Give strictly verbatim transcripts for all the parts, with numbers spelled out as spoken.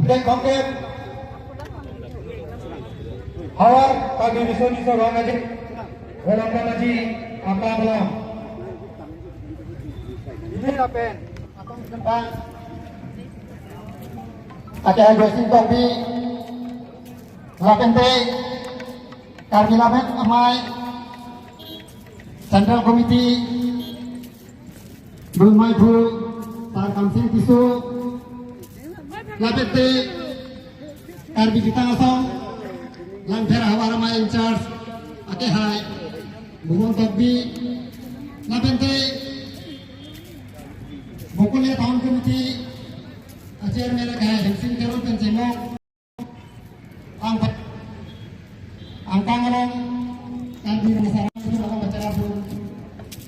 Kongkep Hawar Karbi Riso Nimso Rong Aje, Rong Kamaji, Akam Long. Ini lapen, atong sempat. Ake Joyce Tokbi, lapen te, Karbi Lamhek Amei, Central Committee, Lun Maiphu, Sar Kamsing Tisso, lapen te Karbi Jutang Asong, Langpher Havar Amei in charge, ake hai, Bumon Tokbi, lapen te Bokolia Town Committee, a chairman ake hai, Hemsing Teron pen Chemok, Ang, angkang along kan di rumah sarang itu dalam acara pun.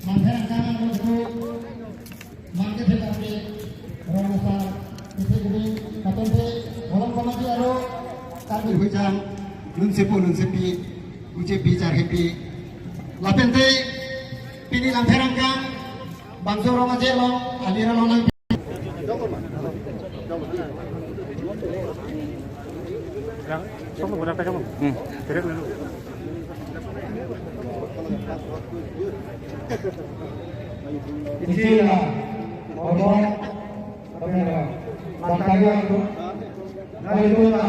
Mangkir angkang along itu, mangkir di kami rumah sarang itu jadi katong te orang pemati aro kan di hujang nun sepu nun sepi uje bichar happy. Lapen te pini Langpher angkang bangso rong aje long, alir along lang. Isi la, odong, tapi la, bangkaya itu, na itu la.